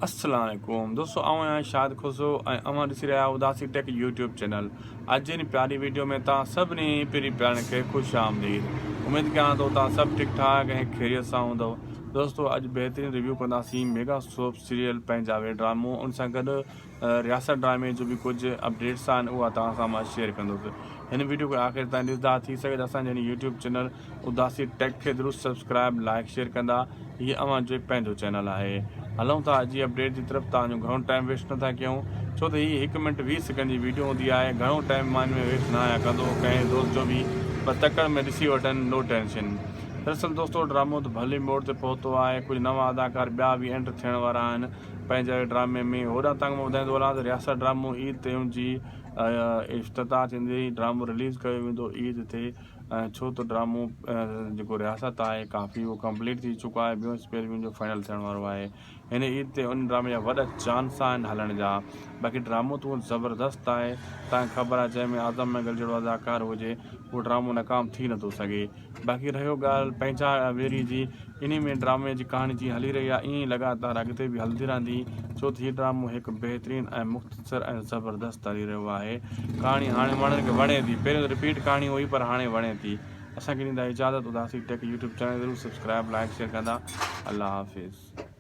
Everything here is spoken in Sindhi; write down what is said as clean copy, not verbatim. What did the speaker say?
السلام عليڪم دوستو آئون آهيان شاهد کوسو ۽ اوهان ڏسي رهيا آهيو اداسي ٽيڪ يوٽيوب چينل اڄ جي هن پياري ويڊيو ۾ توهان سڀني پرين پيارن کي خوش آمديد اميد ڪيان ٿو توهان سڀ ٺيڪ ٺاڪ ۽ خيريت سان هوندو دوستو اڄ بهترين ريويو ڪنداسين ميگا سوپ سيريل پنهنجا وي ڊرامو ان سان گڏ رياست ڊرامي جو به ڪجهه اپڊيٽس آهن اها توهان سان مان شيئر ڪندس هن ويڊيو کي آخر تائين ڏسندا ٿي سگهي ته اسان جي هن يوٽيوب چينل اداسي ٽيڪ کي ضرور سبسڪرائب لائڪ شيئر ڪندا هي اوهان جو پنهنجو چينل آهي هلون ٿا اڄ جي اپڊيٽ جي طرف توهان جو گهڻو ٽائيم ويسٽ نٿا ڪيون ڇو ته هي هڪ منٽ 20 سيڪنڊ جي ويڊيو هوندي آهي گهڻو ٽائيم مان هن ۾ ويسٽ نه آهيان ڪندو ڪنهن دوست جو به بس تڪڙ ۾ ڏسي وٺن نو ٽينشن دراصل دوستو ڊرامو ته ڀلي موڙ تي پهتو آهي ڪجهه نوان اداڪار ٻيا به انٽر ٿيڻ وارا آهن پنهنجي ڊرامي ۾ هوڏانهن تانگ مان ٻڌائيندو هلان ته رياست ڊرامو عيد تي ان جي افتتاح ٿيندي ڊرامو رليز ڪيو ويندو عيد تي ڇو ته ڊرامو جيڪو رياست آهي ڪافي اهو ڪمپليٽ ٿي چڪو آهي ٻيو اسپيل به ان جو فائنل ٿيڻ وارو آهي هن عيد تي ان ڊرامي جا وڏا چانس آهن هلڻ جا باقي ڊرامو ته زبردست آهي تانکي خبر آهي جنهن ۾ اعظم مينگل جهڙو اداڪار هجي اهو ڊرامو ناڪام ٿي نٿو سگهي باقي رهيو ڳالهه پنهنجا ويري جي انهي ۾ ڊرامي جي ڪهاڻي جيئن هلي رهي آهي ائين ئي لڳاتار اڳتي به هلندي رهندي ڇو ته هي ڊرامو هڪ بهترين ۽ مختصر ۽ زبردست هلي رهيو آهي ڪهاڻي هاڻي ماڻهن کي وڻي ٿي پهريون ته رپيٽ ڪهاڻي هئي پر هاڻي وڻي ٿي اسان کي ڏيندا اجازت اداسي ٽيڪ يوٽيوب چينل ضرور سبسڪرائب لائڪ شيئر ڪندا الله حافظ.